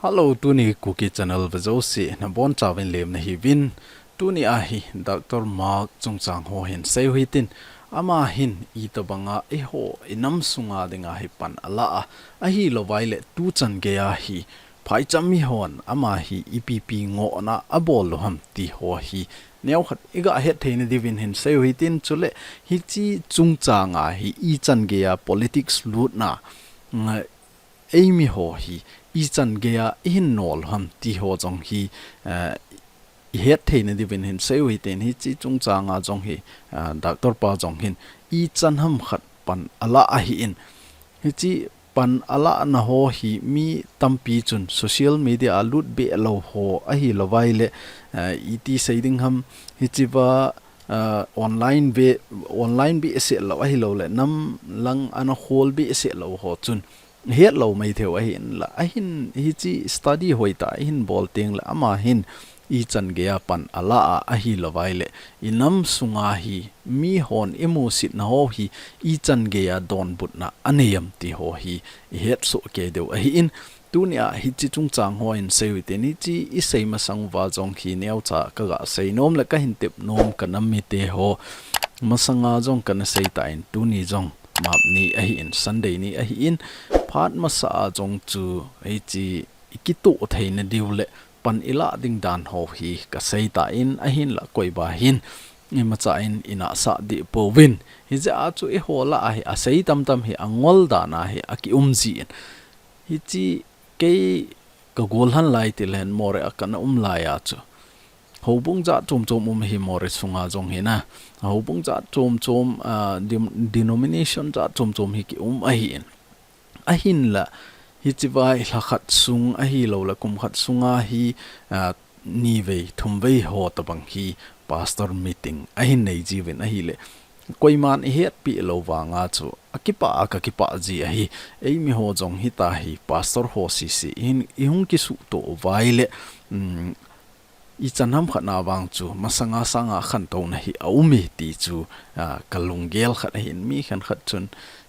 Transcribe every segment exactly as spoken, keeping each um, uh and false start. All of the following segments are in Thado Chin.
Hello, tuni Kuki Channel vejouse nabonchauvin lemna hiuvin. Tuni ahi Doctor Mark chungchang ho hin seiu hitin, ama hin itobanga eiho inam sunga dinga hi pan ala a, ahilouvaile tuchan geiya hi phaicham mihon ama hi ipi ipi ngohna abol u ham ti ho hi neokhat iga hetthei nadiuvin hin seiu hitin, chule hiche chungchanga hi ichan geiya politics lutna, mm, eimi ho hi ichan geiya ihin nol u ham ti ho jong hi, eh, ihetthei nadiuvin hin seiu hitin, hiche chungchanga jong hi, eh, Doctor pa jong hin ichan ham khat pan ala ahin. Hiche pan alana ho hi mi tampi chun social media a lut behlou ho ahilouvaile, eh, iti sei ding ham, hichea, eh, online be, online behseh lou ahiloule nam lang ana hol behseh lou ho chun hetlou maithei u ahinla, ahin hiche study hoitah ihin bol tengle ama hin ichan geiya pan ala a, ahilouvaile inam sunga hi mihon imusitna ho hi ichan geiya donbutna anei am ti ho hi ihetsoh kei diu ahin. Tunia hiche chungchang ho hin seiu hitin, hiche isei masang uva jong hi neocha kaga seinom le kahin tepnom kanam mite ho masanga jong kana seitan, tuni jong map ni ahin, Sunday ni ahin, phat masa a jong chu hiche ikitoh theina diu le pan ilah ding dan ho hi kaseitan, ahinla koiba hin imacha in inahsah deh pouvin. Hijeh a chu eiho lah a hi asei tamtam hi angol dan a hi akium jin. Hiche kei kagol lhan lai tile hin Moreh a kana um laiya chu houbung jat chom chom um hi Moreh sunga jong hina. Houbung jat chom chom, ah, dem-, denomination jat chom chom hi kium ahin. Ahinla, hichea hi lhakhat sung ahiloule kum khat sunga hi, ah, nivei, thumvei ho tobang hi pastor meeting ahin nei jiuvin ahile, koiman ihetpi lou vanga chu akipah a kakipah ji ahi. Eimi ho jong hitia hi pastor ho sese ihin, ihung kisuhtoh uvaile, um, ichan ham khat na vang chu masanga sanga khantouna hi aume ti chu, ah, kalunggel khat ahin, mi khenkhat chun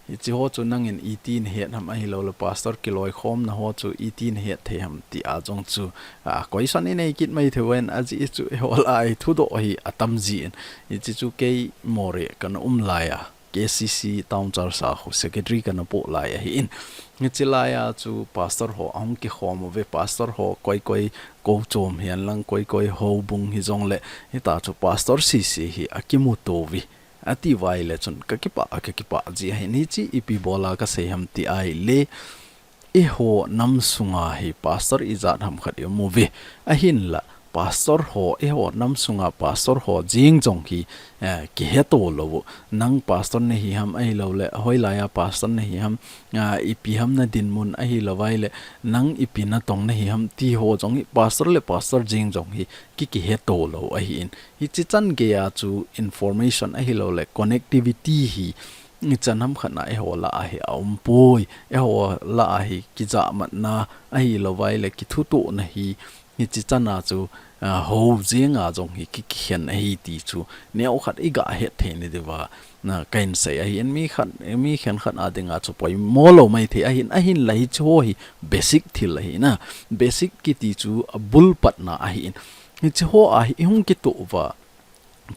hiche ho chu nangin iti nahet ham ahiloule pastor kiloikhomna ho chu iti nahet thei ham tia jong chu, ah, question inei kit maithei uvin, ajeh chu eiho lah a hi thudoh hi atam jin. Hiche chu kei Moreh kana um laiya K C C Town Church a khu secretary kana poh lai ahin. Hiche laiya chu pastor ho ahung kikhom uve, pastor ho koi koi kou chom hihen lang koi koi houbung hijongle hitia chu pastor sese hi akimuto uve ati uvaile chun kakipah a kakipah ji ahin. Hiche ipi bola kasei ham ti ahile, eiho nam sunga hi pastor ijat ham khat ium uve. Ahinla, pastor ho, eiho nam sunga pastor ho jeng jong hi, eh, kiheto lou u. Nang pastor nahi ham ahiloule, hoilaiya pastor nahi ham, ah, ipi ham nadinmun ahilouvaile, nang ipi natong nahi ham ti ho jong hi pastor le pastor jeng jong hi ki, kiheto lou ahin. Hiche chan geiya chu information ahiloule connectivity hi ichan ham khat na eiho lah a hi aumpoi, eiho lah a hi kijahmatna ahilouvaile kithutohna hi, hiche chan a chu, ah, hou jenga jong hi ki, kikhen ahi ti chu neokhat iga hetthei nadiuva, na, kahin sei ahin. Mi khat, mi khenkhat a dinga chu poimo lou maithei ahin, ahinla hiche ho hi basic thil ahina. Basic kiti chu abul patna ahin. Hiche ho a hi ihung kitoh uva,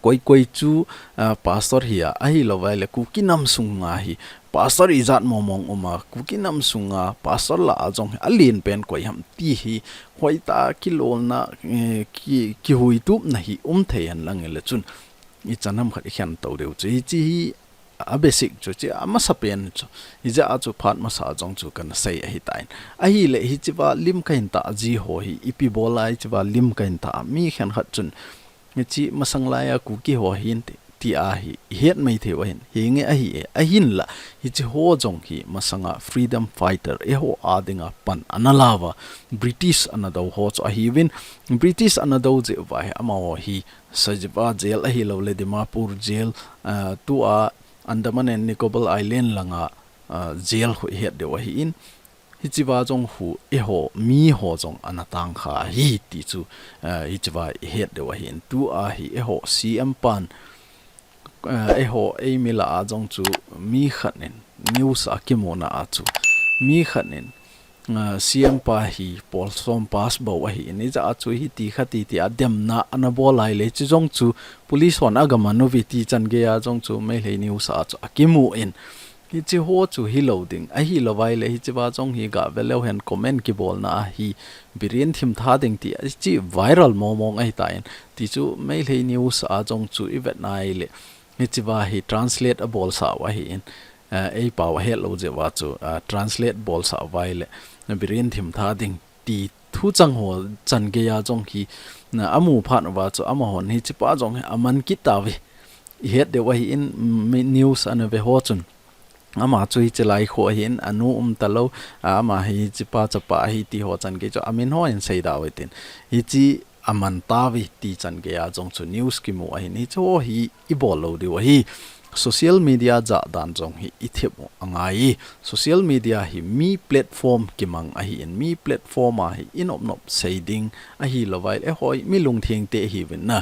koi koi chu, ah, pastor hi a, ahilouvaile Kuki nam sunga hi pastor ijat mong mong uma, Kuki nam sunga pastor lah a jong hi alen pen koi ham ti hi hoitah a kilolna, eh, ki, kihuitupna hi um thei henlang ile chun ichan ham khat ikhen to diu chu. Hiche hi a basic chu, hiche amasa pen chu. Hijeh a chu phat masa jong chu kana sei ahitan. Ahile hichea lim kahin tah ji ho hi ipi bola hichea lim kahin tah, mi khenkhat chun hiche masang laiya Kuki ho ahin ti, tia hi ihet maithei u ahin, henge ahi e, ahinla hiche ho jong hi masanga freedom fighter eiho a dinga pan ana lauva, British ana dou ho chu ahiuvin. British ana dou jeh uva hi amaho hi Sajiwa jail ahiloule Dimapur jail, ah, tua Andaman and Nicobar Island langa, ah, jail khu ihet diu ahin. Hichea jong khu eiho, mi ho jong ana tangkha ahi ti chu, ah, hichea ihet diu ahin. Tua hi eiho C M pan, ah, eiho eimi lah a jong chu mi khat in news a kimuna a chu mi khat in ah, C M pa hi pol som pass bou ahin, hijeh a chu hiti khati ti a demna ana bol lai le, hiche jong chu police hon aga man uve ti chan geiya jong chu Meitei news a chu akimu in, hiche ho chu hilou ding, ahilou vai le hiche va jong hi gah ve leu hen comment kibolna a hi Biren thim tha ding ti a chi viral mong mong ahitan, ti chu Meitei news a jong chu i vet nai le, hiche va hi translate a bolsah u ahin, eh, ei pao a hetlou jeh uva chu, ah, translate bolsah uva ahile, Biren thim tha ding ti thu chang ho chan geiya jong hi, na, amu phat uva chu amahon hiche pa jong hi aman kit tauve. I het diu ahin, mi news ana ve ho chun. Ama chu hiche lai kho ahin, anu um talou, ama hi hiche pa chapa ahi ti ho chan gei chu amin ho in sei da uve tin. Hiche aman tauve ti chan geiya jong chu news kimu ahin, hiche ho hi i bol lou diu ahi. Social media jah dan jong hi i them u angai. Social media hi mi platform kimang ahin, mi platform a hi i nop nop sei ding ahilou vai le, hoi mi lungtheng te hiuvin na.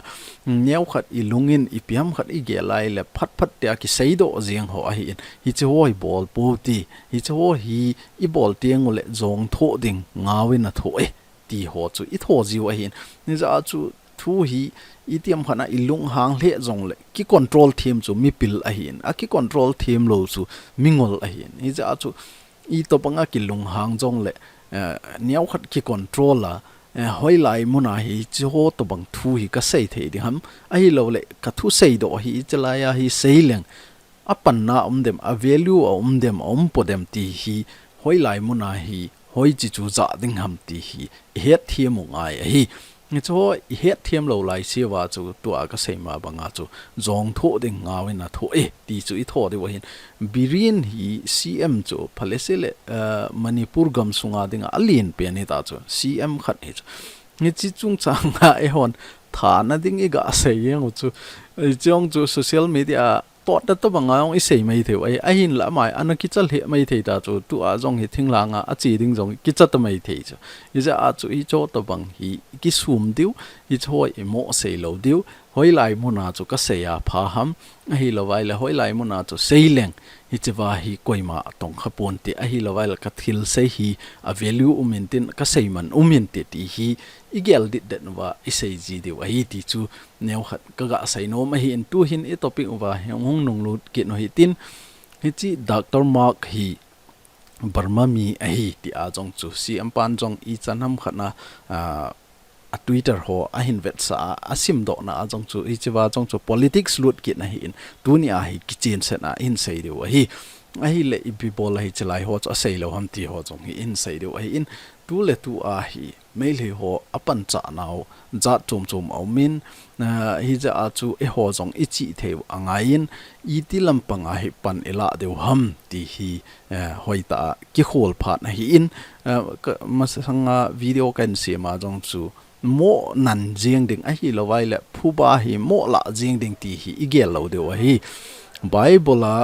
Neo khat i lung in ipi ham khat i gel lai le phat phat te a kisei doh jeng ho ahin. Hiche ho hi bol pou ti, hiche ho hi i bol teng u le jong thoh ding ngau in a thoh e ti ho chu i thoh jiu ahin. Hijeh a chu thu hi itiham khat a i lunghang lheh jong le ki control them chu mipil ahin, a ki control them lou chu mingol ahin. Hijeh a chu itobang a ki lunghang jong le, eh, neo khat ki control a, eh, hoilai mun a hiche ho tobang thu hi ka sei thei ding ham, ahilou le ka thu sei doh hi hiche lai a hi sei leng a panna a um dem, a value a um dem, a um po dem ti hi, hoilai mun a hi, hoiche chu jah ding ham ti hi, i het them u ngai ahi. Hiche ho i het them lou lai seuva chu tua ka sei ma banga chu jong thoh ding ngau in a thoh e ti chu i thoh diu ahin. Biren hi C M chu phalese le, eh, Manipur gam sunga dinga alen pen hita chu C M khat hi chu. Hiche chungchang a eihon thana ding i ga sei jeng u chu, eh, chong chu social media a toh ta tobang a jong i sei mai thei u ahi, ahinla amai ana kicha lheh mai thei ta chu, tua jong hi thinglhang a, a che ding jong kicha ta mai thei chu. Hijeh a chu hiche tobang hi kisum diu, hiche ho i mo sei lou diu, hoilai mun a chu ka sei a pha ham, ahilou vai le hoilai mun a chu sei leng, hiche va hi koima tong kha pon te, ahilou vai le ka thil sei hi a value um in tin, ka sei man um in te ti hi i gel dit det uva i sei ji diu ahi ti chu, neo khat ka ga sei nom ahin, tuhin i topic uva hi hung nung lut kit u hitin, hiche Doctor Mark hi Burma mi ahi ti a jong chu C M pan jong i chan ham khat na, ah, a Twitter ho ahin vetsah a, a simdoh na a jong chu, hiche va jong chu politics lut kit na ahin, tuni a hi kichen set na in sei diu ahi. Ahile ipi bol a hiche lai ho chu a sei lou ham ti ho jong hi in sei diu ahin, tu le tu a hi Meitei ho a panchah nau jat chom chom a um in, ah, hijeh a chu eiho jong i chih thei u angai in, iti lampang a hi pan i lah diu ham ti hi, eh, hoitah a kikhol phat ahin, eh, ka, masang a video ka in sem a jong chu mo nan jeng ding ahilou vai le phuba hi mo lah jeng ding ti hi i gel lou diu ahi. Bible a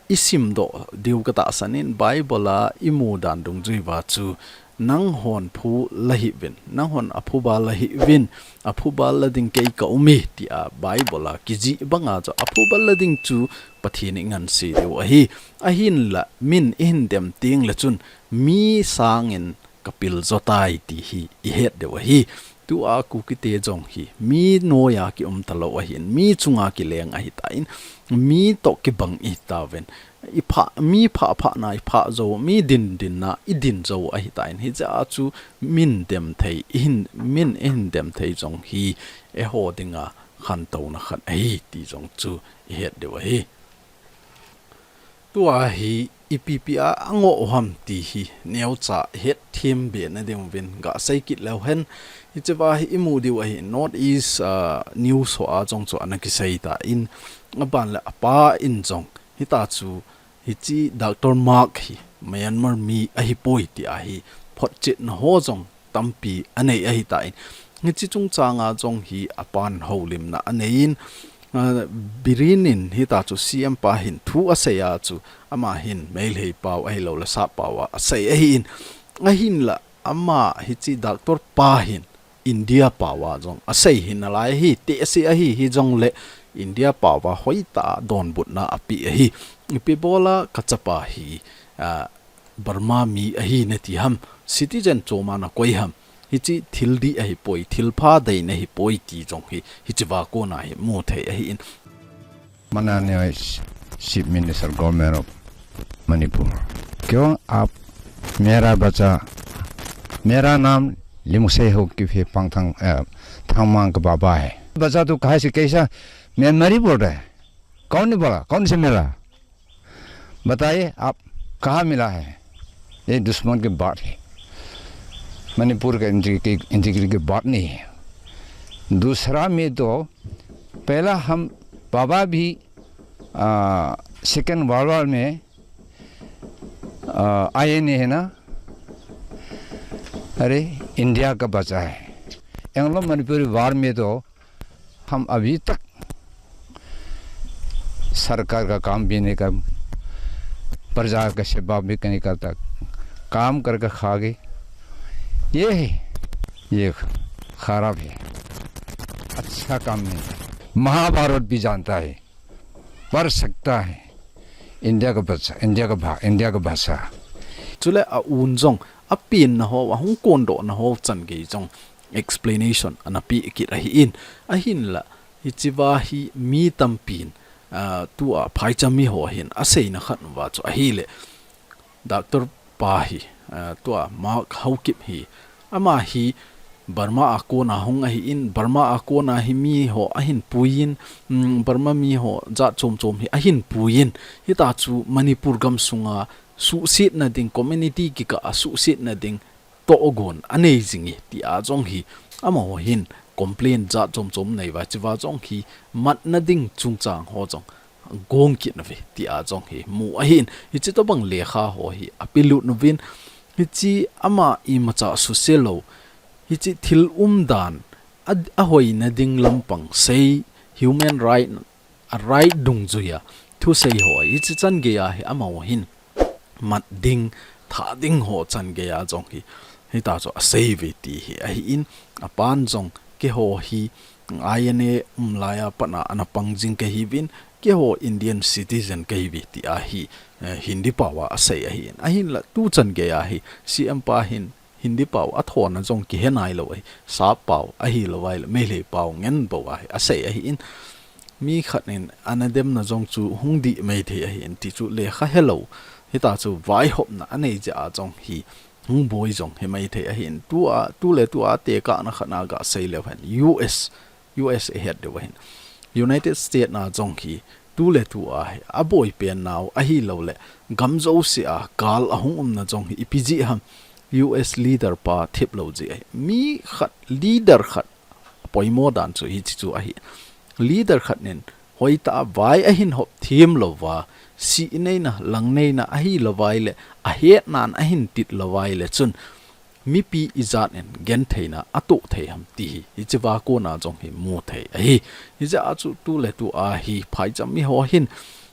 i simdoh diu ka tahsan in, Bible a i mu dan dungjui va chu, nanghon phu la hih uvin, nanghon a phuba la hih uvin, a phuba la ding kei ka um e, ti a Bible a kijih banga chu a phuba la ding chu Pathen i ngansi diu ahi. Ahinla min i hin dem teng le chun mi sangin ka pil jo tai ti hi i het diu ahi. Tua Kuki te jong hi mi noiya ki um talou ahin, mi chunga ki leng ahitan, mi toh kibang i hitauvin, i pha, mi pha pha na i pha jou, mi din din na i din jou ahitan, hijeh a chu min dem thei, i hin, min i hin dem thei jong hi eiho dinga khantouna khat ahi ti jong chu i het diu ahi. Tua hi ipi pi a a ngoh u ham ti hi neocha hetthem be na ding uvin ga sei kit leu hen. Hiche va hi i mu diu ahi, North East, ah, news ho a jong chu ana kisei tan, aban le apa in jong hita chu hiche Doctor Mark hi Myanmar mi ahi poi ti a hi photchetna ho jong tampi anei ahitan. Hiche chungchang a jong hi apan houlimna anei in, ah, Biren in hita chu C M pa hin thu asei a chu, ama hin Meitei pao ahilou le Sap pao a asei ahin. Ahinla ama hiche Doctor pa hin India pao a jong asei hi nalai ahi, tehse ahi, hijongle India pao a hoitah a donbutna ape ahi. Ipi bol a ka chapa hi, ah, Burma mi ahi nati ham, citizen chom a nakoi ham, hiche thil dih ahipoi, thil pha deina ahipoi ti jong hi, hiche va kona hi mu thei ahin. माननीय chief minister government of Manipur, क्यों आप मेरा बच्चा, मेरा नाम लिमुसेह होके फिर पांगथांग, अ, थांगमांग का बाबा है। बच्चा तो कहाँ से, कैसा, मैं मणिपुर है। कौन ने बोला, कौन से मिला? बताइए, आप कहाँ मिला है? ये दुश्मन की बात है। मणिपुर का इंटीग्रिटी, इंटीग्रिटी की बात नहीं है। दूसरा में तो पहला हम बाबा भी, आ, सेकेंड वर्ल्ड वॉर में, आ, आईएनए है ना, अरे, इंडिया का बच्चा है। एंग्लो मणिपुरी वॉर में तो हम अभी तक सरकार का काम भी नहीं कर, प्रजा का सेवा भी नहीं करता, काम करके खा गए। ये है, ये खराब है, अच्छा काम नहीं है। महाभारत भी जानता है, पढ़ सकता है, इंडिया का बच्चा, इंडिया का भा-, इंडिया का भाषा। Chule a un jong, a penna ho, a hung kondohna ho chan gei jong explanation ana pe kit ahin, ahinla, hiche va hi mi tampin, ah, tua phaicham mi ho hin aseina khat uva chu ahile, Doctor pa hi, ah, tua Mark Haokip hi, ama hi Burma a kona hung ahin, Burma a kona hi mi ho ahin puiyin, mm, Burma mi ho jat chom chom hi ahin puiyin, hita chu Manipur gam sunga suhsetna ding, community kikah a suhsetna ding tohgon anei jing e, tia jong hi, amaho hin complain jat chom chom nei uva, hiche va jong hi matna ding chungchang ho jong gong kit nauve, tia jong hi mu ahin, hiche tobang lekha ho hi apelut uvin, hiche ama imacha suse lou, hiche thil umdan a, ahoina ding lampang sei, human right, a right dungjuia thusei ho, hiche chan geiya hi amaho hin mat ding, tha ding ho chan geiya jong hi, hita chu asei uve ti hi ahin, apan jong keiho hi INA um laiya pat a ana pang jing kahiuvin, keiho Indian citizen kahiuve tia hi, eh, Hindi paova asei ahin. Ahinla tuchan geiya hi CM pa hin Hindi pao athona jong kihe nailou ahi, sap pao ahilou ahile, Meitei pao ngen bou ahi, asei ahin. Mi khat in ana demna jong chu hung dih maithei ahin, ti chu lekha helou, hita chu vaihopna anei jeh a jong hi, hung boi jong hi maithei ahin. Tua, tu le tua tekahna khat a gasei leu hen, US, US ihet diu ahin. United States na jong hi, tu le tua hi, aboipen nau ahilouleh, gam jousea gal ahung umna jong hi, ipi jeh ham, US leader pa theplou jeh ahi. Mi khat, leader khat, apoimo dan chu hiche chu ahi. Leader khat in, hoitah a vai ahin hop themlouva, sihneina, langneina ahilou vaileh, ahetnan ahin titlou vaileh chun, mipi ijat in gentheina atoh thei ham ti hi, hiche va kona jong hi mu thei ahi. Hijeh a chu tu le tua hi phaicham mi ho hin,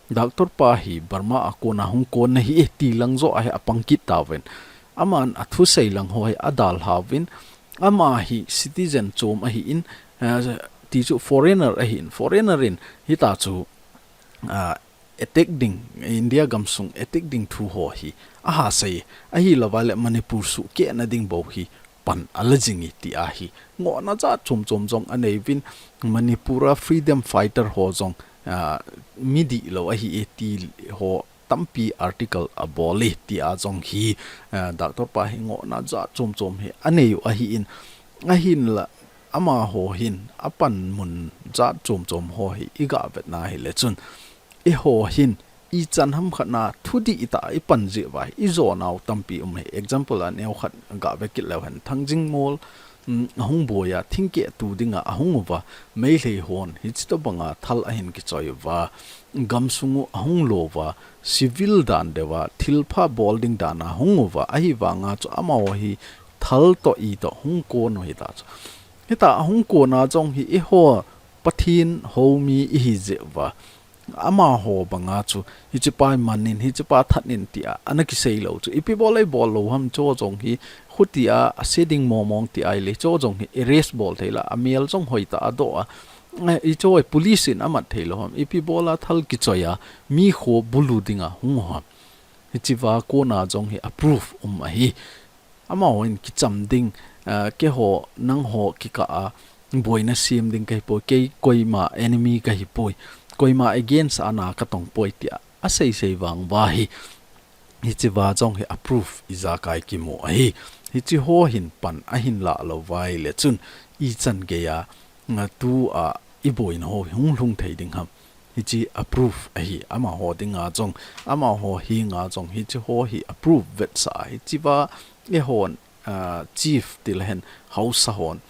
Doctor pa hi Burma a kona hung kon ahi e ti lang joh a hi apang kit tauvin. Aman athusei lang ho hi adalhauvin, ama hi citizen chom ahin, eh, ti chu foreigner ahin, foreigner in hita chu, ah, attack ding, India gamsung attack ding thu ho hi, aha sei, ahilou vaileh Manipur suhkehna ding bou hi, pan ala jing e tia hi, ngohna jat chom chom jong anei uvin, Manipur a freedom fighter ho jong, ah, mi dihlou ahi e ti ho tampi article abol e tia jong hi, ah, Doctor pa hi ngohna jat chom chom hi anei u ahin, ahinla amaho hin apanmun jat chom chom ho hi iga vetna hileh chun, eiho hin, ichan ham khat na thudih tah a ipan jeh uva hi, ijonau tampi um hi. Example a neo khat gave kit leu hen, Thangjing Mol, um, ahung boi a, thingkeh tu dinga ahung uva, Meitei hon, hiche tobanga thal ahin kichoi uva, gamsung u ahung lo uva, civil dan deuva, thilpha bol ding dan a hung uva, ahivanga chu amaho hi thal toh i toh hung kon u hita chu. Hita ahung kona jong hi eiho Pathen hou mi ihi jeh uva, amaho banga chu, hichepa hi man in, hichepa that in tia ana kisei lou chu. Ipi bol a ibol lou ham, chu jong hi, khutia ase ding mong mong ti ahile, chu jong hi arrest bol thei la, amel jong hoitah a adoh a. Eh, hichu hi police in amat thei lou ham. Ipi bol a thal kichoi a, mi kho bulu dinga hung u ham. Hichea kona jong hi a proof um ahi. Amahon kicham ding, ah, keiho, nangho kikah a boina sem ding kahi poi, kei koima enemy kahi poi, koima against a na katong poi tia asei sei vang uva hi, hichea jong hi a proof ijakai kimu ahi. Hiche ho hin pan ahin lah lou uva ahile chun ichan geiya, ah, tua iboina ho hung lhung thei ding ham. Hiche a proof ahi, amaho dinga jong, amaho henga jong, hiche ho hi a proof vetsah, hichea eihon, ah, chief tilehen haosa hon,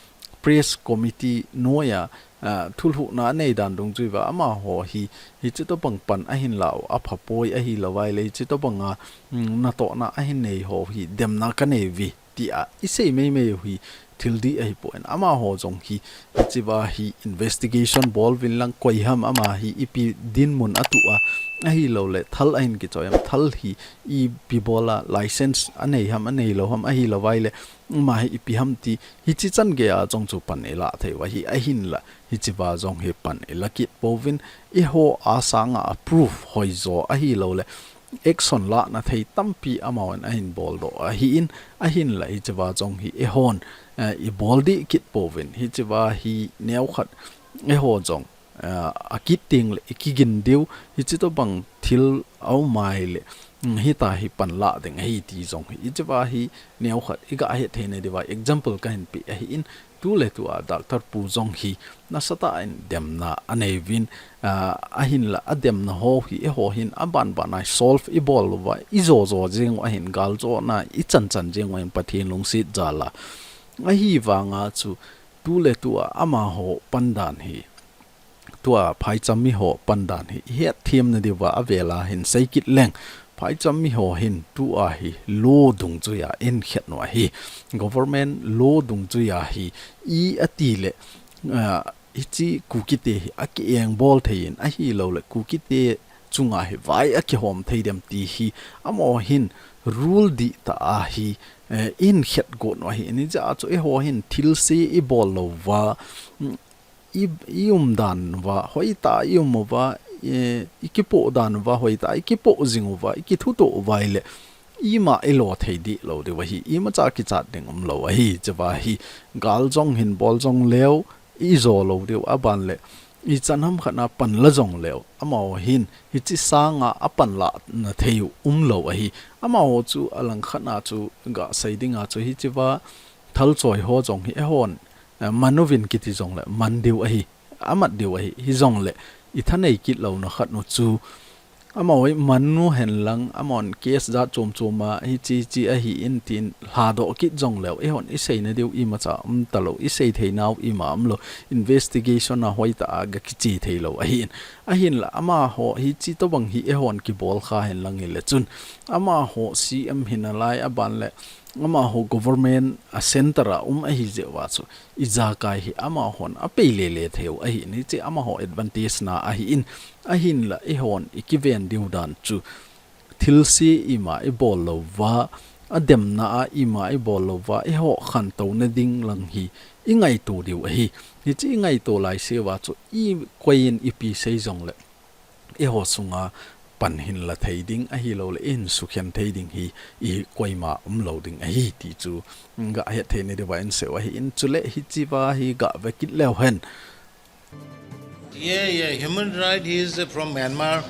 press committee noiya, ah, thulhuhna anei dan dungjuiya, amaho hi, hiche tobang pan ahin lah u, apha poi ahilou vaile, hiche tobanga, mm, natohna ahin nei ho hi, demna kanei uve, tia isei meimei u hi thil dih ahipoi. Amaho jong hi, hichea hi investigation bol uvin lang koi ham ama hi ipi dinmun atuh a, ahilouleh thal ahin kichoi ham, thal hi ipi bola license anei ham, anei lou ham, ahilou vaile ama hi ipi ham ti, hiche chan geiya jong chu pan ilah thei u ahi, ahinla hichea jong hi pan ilah kit pouvin, eiho a sanga a proof hoijo ahilouleh action lahna thei tampi amahon ahin boldoh ahin, ahinla hichea jong hi eihon, eh, ibol dih kit pouvin, hichea hi neokhat eiho jong, eh, akit tengle ikigin diu, hiche tobang thil aum ahile, mm, hitia hi pan lah ding ahi ti jong hi, hichea hi neokhat iga hetthei na diuva example kahin pe ahin, tuletua Doctor Pu jong hi nasatah in demna anei uvin, ah, ahinla ademna ho hi eiho hin abanbana solve ibol uva, ijo jo jeng u ahin, galjona ichan chan jeng u ahin Pathen lungset jal a. Ahivanga chu tuletua amaho pan dan hi, tua phaicham miho pan dan hi ihet them na diuva avela hin sei kit leng, phaicham miho hin tua hi law dungjuiya inkhet u ahi. Government law dungjuiya hi i atile, ah, hiche Kukite hi akieng bol thei in, ahilouleh Kukite chunga hi vai akihom thei dem ti hi amaho hin rule dihtah a hi, eh, inkhet got u ahi. Hiche a chu eiho hin thilse ibol lou uva, mm, i, ium dan uva hoitah a ium uva, eh, ikipoh dan uva hoitah a ikipoh jing uva, ikithutoh uva ahile ima ilo thei dih lou diu ahi, imacha kichat ding umlou ahi. Hichea hi gal jong hin bol jong leu, ijo lou diu, abanle ichan hamkhat na pan la jong leu, amaho hin hiche sanga apan lahna thei u umlou ahi. Amaho chu alangkhat na chu gasei dinga chu hichea thal choi ho jong hi eihon, eh, man uvin kiti jongle man diu ahi, amat diu ahi. Hijongle ithanei kit louna khat u chu amaho hi man u hen lang, amahon case jat chom chom a hiche hiche ahin tin lhadoh kit jongleu, eihon isei na diu imacha umtalou, isei thei nau ima umlou, investigation a hoitah a gakiche thei lou ahin. Ahinla amaho hiche tobang hi eihon kibol kha hen lang hile chun, amaho C M hi nalai, abanle amaho government a center a um ahi jeh uva chu ijakai hi amahon apei lele thei u ahin, hiche amaho advantage na ahin, ahinla eihon ikiven diu dan chu thilse ima ibol lou uva, ademna a ima ibol lou uva, eiho khantouna ding lang hi ingaito diu ahi. Hiche ingaito laiseuva chu ikoi in ipi sei jongle eiho sunga pan hin la thei ding ahilouleh ihin sukhen thei ding hi i koima umlou ding ahi ti chu gahet thei na diuva inseiu ahin, chule hichea hi gave kit leu hen. Yeah, yeah, human right, he is, uh, from Myanmar,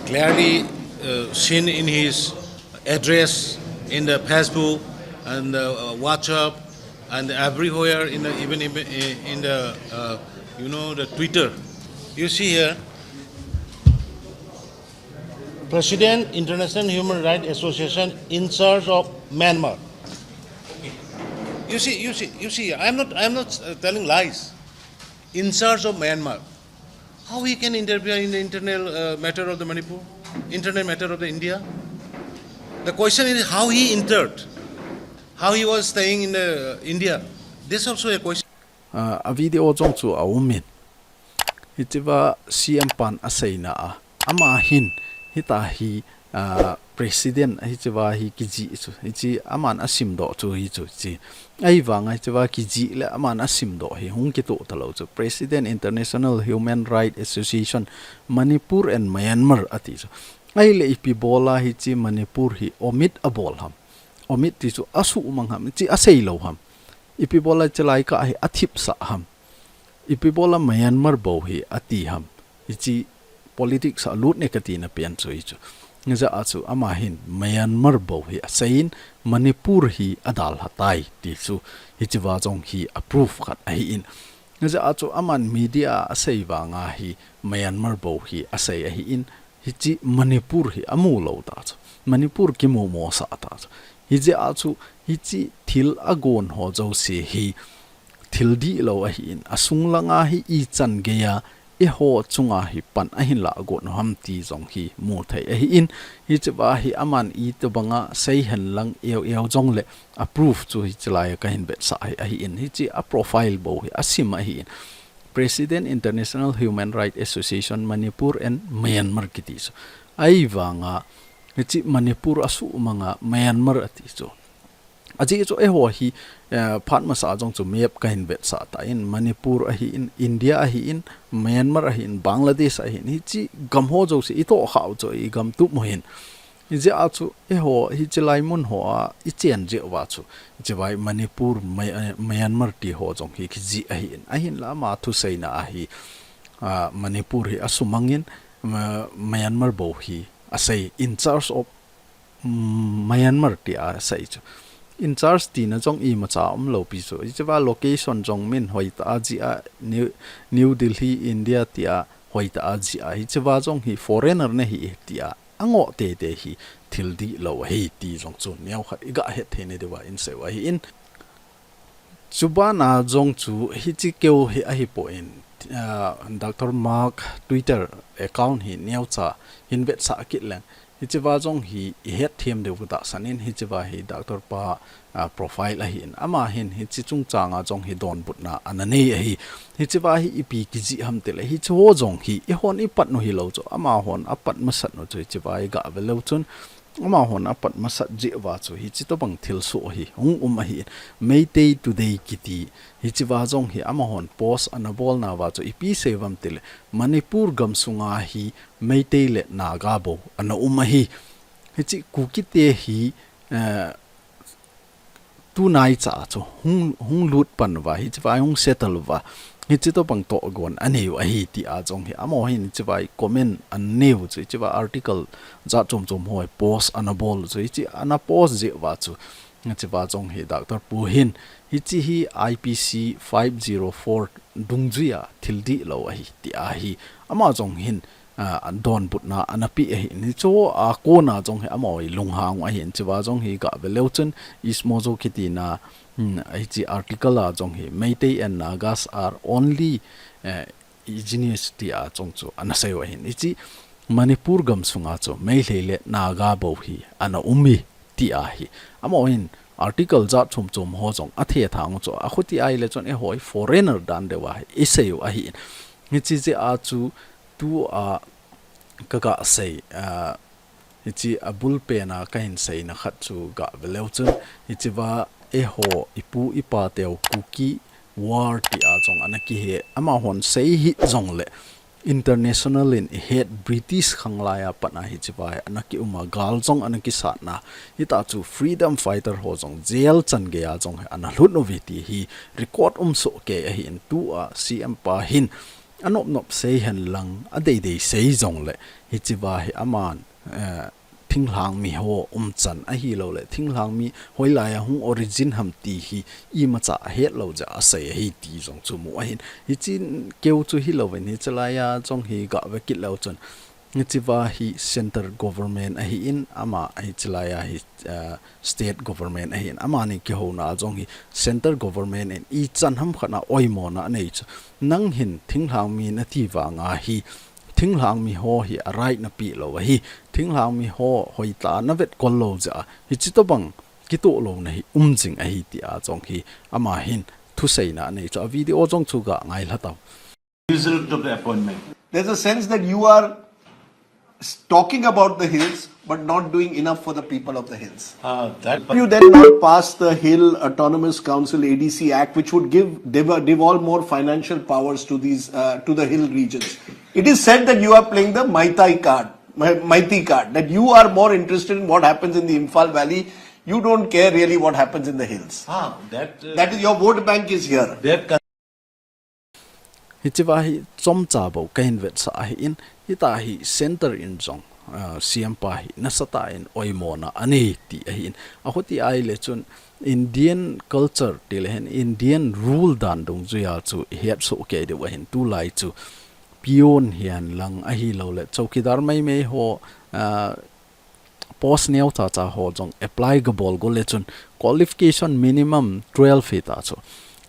clearly, uh, seen in his address in the Facebook and the, uh, WhatsApp and everywhere in the, even, even in the, uh, you know, the Twitter. You see here, President, International Human Rights Association, in charge of Myanmar. You see, you see, you see, I am not, I am not, uh, telling lies. In charge of Myanmar. How he can interfere in the internal, uh, matter of the Manipur, internal matter of the India? The question is how he entered, how he was staying in the India. This also a question. Ah, a video jong chu aumin. Hichea C M pan aseina a, ama hin hitia hi, ah, president a hichea hi kijih chu, hiche aman asimdoh chu hichu chi. Ahivanga hichea kijih le aman asimdoh hi hung kitoh talou chu. President, International Human Rights Association, Manipur and Myanmar ati chu. Ahile ipi bola hiche Manipur hi omit abol ham? Omit ti chu asuhmang ham, hiche asei lou ham? Ipi bola hiche lai kah hi athipsah ham? Ipi bola Myanmar bou hi ati ham? Hiche politics a lut ne kati na pen chu hichu. Hijeh a chu ama hin Myanmar bou hi aseiyin Manipur hi adalha tai ti chu hiche va jong hi a proof khat ahin. Hijeh a chu aman media a asei vanga hi Myanmar bou hi asei ahin, hiche Manipur hi amu lou ta chu. Manipur kimu mo sah ta chu. Hijeh a chu hiche thil agon ho jouse hi thil dihlou ahin, asung langa hi ichan geiya eiho chunga hi pan ahin lah got u ham ti jong hi mu thei ahin, hiche va hi aman itobanga seihen lang eu eu jongle a proof chu hiche lai a kahin vetsah hi ahin, hiche a profile bou hi asim ahin. President International Human Rights Association Manipur and Myanmar kiti chu. Ahivanga hiche Manipur asuhmanga Myanmar ati chu. Ajeh chu eiho hi, eh, phat masa jong chu map kahin vetsah tan, Manipur ahin, India ahin, Myanmar ahin, Bangladesh ahin, hiche gam ho jouse itoh khah u chu igam tup u hin. Hijeh a chu eiho hiche lai mun hoa ichen jeh uva chu, hiche vai Manipur, My-, eh, Myanmar ti ho jong hi kijih ahin. Ahinla ama thuseina a hi, ah, Manipur hi asumangin, Ma-, Myanmar bou hi asei, in charge of, mm, Myanmar tia asei chu. In charge tina jong imacha umlou pi chu. Hiche va location jong min hoitah a jih a, New, New Delhi, India tia hoitah a jih a. Hiche va jong hi foreigner nahi tia angoh teitei hi thil dihlou ahi ti jong chu neokhat iga hetthei na diuva inseiu ahin. Chubana jong chu hiche keu hi ahipoi, ah, Doctor Mark Twitter account hi neocha hin vetsah kit leng. Hiche va jong hi ihet them diu katahsan in, hiche va hi Doctor pa, ah, profile ahin. Ama hin hiche chungchanga jong hi donbutna ana nei ahi. Hiche va hi ipi kijih ham tile, hiche ho jong hi eihon ipat u hilou chu, amahon apat masat u chu hiche va hi gave leu chun, amahon apat masat jeh uva chu hiche tobang thilsoh hi hung um ahi. Meitei Today kiti hiche va jong hi amahon post ana bolna uva chu ipi sei uvam tile, Manipur gamsunga hi Meitei le Naga bou ana um ahi. Hiche Kukite hi, eh, tunaicha chu hung, hung lut pan uva, hiche va hung settle uva, hiche tobang tohgon aneiu ahi tia jong hi amaho hin hiche va comment aneiu chu, hiche va article jat chom chom ho post ana bol chu, hiche ana post jeh uva chu, hiche va jong hi Doctor pu hin hiche hi I P C five zero four dungjuia thil dihlou ahi tia hi ama jong hin, ah, donbutna ana pe ahi. Hiche a kona jong hi amaho hi lunghang u ahin, hiche va jong hi gave leu chun East Mojo kitina, hmm, hiche article a jong hi Meitei and Nagas are only, eh, indigenous tia jong chu ana seiu ahin. Hiche Manipur gamsunga chu Meitei le Naga bou hi ana um e tia hi amaho hin article jat chom chom ho jong athethang u chu, akhuti ahile chun eiho hi foreigner dan deuva hi iseiu ahin. Hiche jeh a chu tua kaga sei, ah, hiche abul pena kahin seina khat chu gave leu chun, hiche va eiho ipu ipa teu Kuki War tia jong ana kihe, amahon sei hih jongle international in ihet British khang laiya pat a hiche va hi ana kium a, gal jong ana kisatna, hita chu freedom fighter ho jong jail chan geiya jong hi ana lhut uve ti hi record um soh kei ahin, tua C M pa hin anop nop sei hen lang, adeidei sei jongle, hiche va hi aman, eh, thinglhang mi ho umchan ahilou le, thinglhang mi hoilaiya hung origin ham ti hi imacha ahet lou jeh a asei ahi ti jong chu mu ahin. Hiche keu chu hilouvin, hiche laiya jong hi gave kit leu chun, hiche va hi center government ahin, ama hiche laiya hi, ah, state government ahin, amani kihouna jong hi center government in ichan ham khat a oimona anei chu. Nang hin thinglhang mi nati vanga hi, thinglhang mi ho hi a right napeh lou ahi, thinglhang mi ho hoitah a navetkol lou jeh a hiche tobang kitoh louna hi um jing ahi tia jong hi ama hin thuseina anei chu, a video jong chu ga ngailha tau. Result of the appointment. There's a sense that you are s-, talking about the hills, but not doing enough for the people of the hills. Ah, that You then not pass the Hill Autonomous Council, A D C Act, which would give dev-, devolve more financial powers to these, uh, to the hill regions. It is said that you are playing the Maitai card. my, Maiti card, that you are more interested in what happens in the Imphal Valley. You don't care really what happens in the hills. Ah, that, uh, that is, your vote bank is here. That con- Hichiva hi chomcha bou kahin vetsah ahin, hita hi center in jong, ah, C M pa hi nasatah in oimona anei ti ahin. Ahuti ahile chun Indian culture tile hen Indian rule dan dungjuia chu ihet soh kei diu ahin tulai chu peon hihen lang ahilouleh chowkidar maimai ho, ah, post neocha cha ho jong apply gabol gole chun qualification minimum twelve hita chu.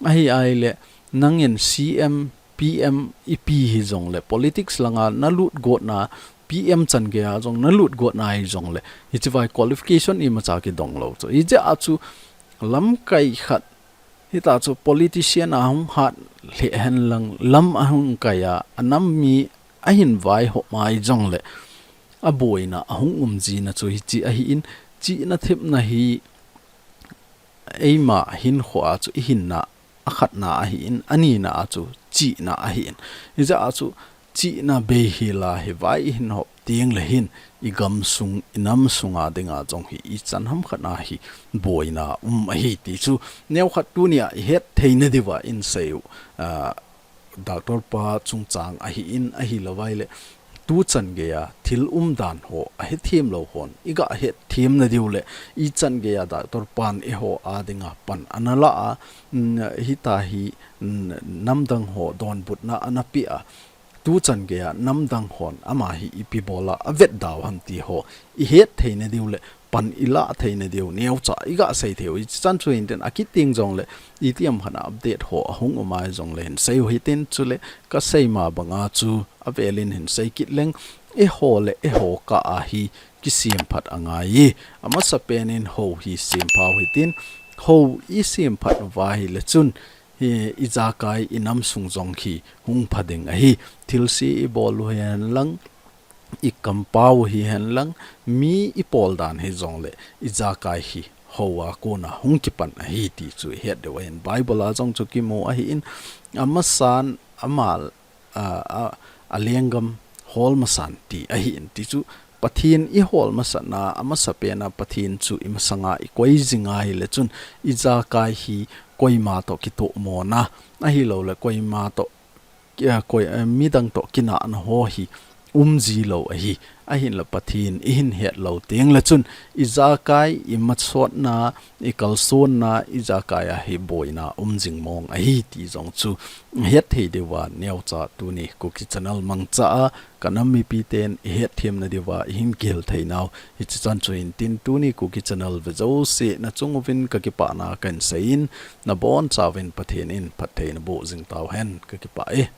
Ahi ahile nangin C M, P M ipi hijongle politics langa nalut gotna P M chan geiya jong nalut gotna hijongle hichiva hi qualification imacha kidong lou chu. Hijeh a chu lamkai khat hita chu politician ahung hat lheh hen lang lam ahung kaiya anam mi ahin vaihop mai jongle aboina ahung um jina chu hichi ahin, chihna thepna hi eima hinkhoa chu ihinna akhatna ahin, anina a chu chihna ahin. Hijeh a chu chihna bei hila hi vai ihin hop tengle hin igamsung, inamsunga dinga jong hi ichan hamkhat a hi boina um ahi ti chu neokhat tunia ihet theina diuva inseiu, ah, Doctor pa chungchang ahin, ahilou vaile tuchan geiya thil umdan ho ahethem lou hon iga hetthem nadiu le ichan geiya Doctor pan eiho a dinga pan analah a, mm, hita hi, mm, namdang ho donbutna anapeh a, tuchan geiya namdang hon ama hi ipi bola avetdau ham ti ho ihet theina diu le pan ilah theina diu neocha iga sei theiu. Hichan chu hintin akiteng jongle itiham khat a update ho ahung um a jongle hinseiu hitin chule kaseima banga chu avelin hinsei kit leng eiho le eiho kah a hi kisemphat angai e. Amasapen in hou hi sempha u hitin hou isemphat uva ahile chun hi ijakai inamsung jong hi hung pha ding ahi. Thilse ibol u hihen lang, ikampau hihen lang, mi ipoldan hijongle ijakai hi hou a kona hung kipan ahi ti chu ihet diu ahin. Bible a jong chu kimu ahin, amasan ama, a, a, alenggam hol masan ti ahin ti chu Pathen ihol masatna amasapen a Pathen chu imasanga ikoi jing ahile chun ijakai hi koima toh kitohmona ahiloule koima toh ki-, a, koi, a, midang toh kinahna ho hi um jilou ahi. Ahinla Pathen ihin hetlou tengle chun ijakai imasotna, ikalsonna, ijakai a hi boina um jing mong ahi ti jong chu het thei diuva neocha tuni Kuki Channel mangcha a kanam mipiten ihetthem nadiuva ihin kihil theinau hichichan chu hintin tuni Kuki Channel ve jouse nachung uvin kakipana kahinseiyin nabonchauvin Pathen in phatthei naboh jing tauhen, kakipah e.